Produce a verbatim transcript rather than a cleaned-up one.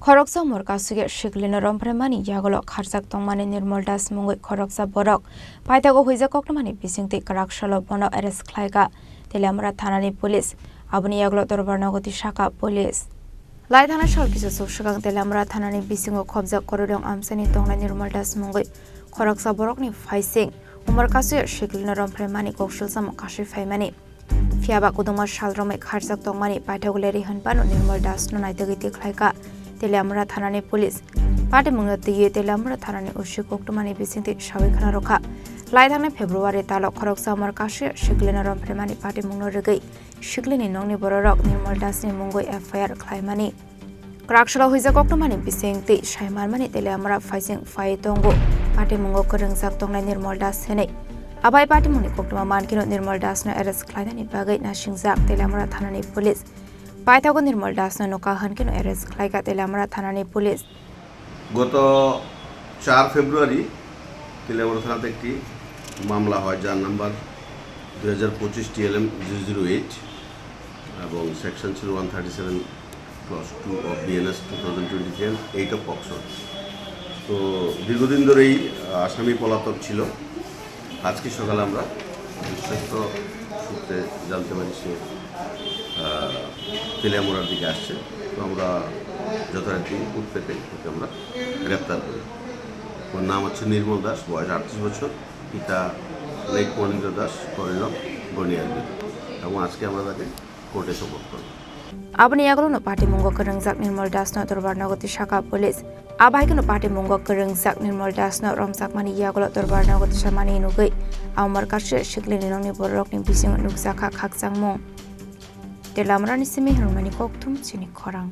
Khoroksa umor kasugya siklino romphraimani yagulo kharjak tongmani Nirmal Das mungwi khoroksa borok paithago huijak koktwmani bisingtwi kwraksalo bono arrest khlaikha Teliamura thanani police. Aboni yagulo dorbar nogoti sakha police. Lai thangnai sal kisa swk swkang Teliamura thanani bisingo khobjak Korodong amchaini tongnai Nirmal Das mungwi khoroksa borokni phaising umor kasugya siklino romphraimani koksil samung kasui phaimani. Phiyaba kwdwma sal romwi kharjak tongmani paithak leri hwn phano Nirmal Das no naitugwi tikhlaikha Teliamura thanani police. Patimungno twiwi Teliamura thanani O C koktwmani bisingtwi sawi khwna rwkha. Lai thangnai February talo khoroksa umor kasugya siklino romphraimani patimungno rwgwi siklini nokni bororok Nirmal Das ni mungwi F I R khlaimani. Kwraksalo huijak koktwmani bisingtwi sai manmani Teliamura phaising phai tongo. Patimungo kwrwngjak tongnai Nirmal Das hinwi. Abai patimungni koktwma mankhe no Nirmal Das no arrest khlainani bagwi nasingjak Teliamura thanani police. Paithago Nirmal Das no nokha hwnkhe no arrest khlaikha Teliamura thanani police. গত চার ফেব্রুয়ারি তেলিয়ামুড়া থানাতে একটি মামলা হয়, যার নাম্বার দুই হাজার পঁচিশ T L M zero zero eight এবং সেকশন ছিল one thirty seven clause two of BNS two thousand twenty three and eight of POCSO. তো দীর্ঘদিন ধরেই, আহ, আসামি পলাতক ছিল। আজকে সকালে আমরা বিশ্বস্ত সূত্রে জানতে পারি সে, আহ, তেলিয়ামুড়ার দিকে আসছে। তো আমরা যথারীতি উৎপেতে ওকে আমরা গ্রেপ্তার করি। ওর নাম হচ্ছে নির্মল দাস, বয়স আটত্রিশ বছর, পিতা লেট মনীন্দ্র দাস, করিলম, বনিয়ারবিল। এবং আজকে আমরা তাকে কোর্টে সোপর্দ করব। Aboni yagulo no patimungo kwrwngjak Nirmal Das no dorbar nogoti sakha police. Abai kheno patimungo kwrwngjak Nirmal Das no romjakmani yagulo dorbar nogoti samani nugwi a umor kasugya siklini nokni bororokni bisingo nukjakha khakchangmung. Teliamurani simi hwnmani kokthum chini khorang.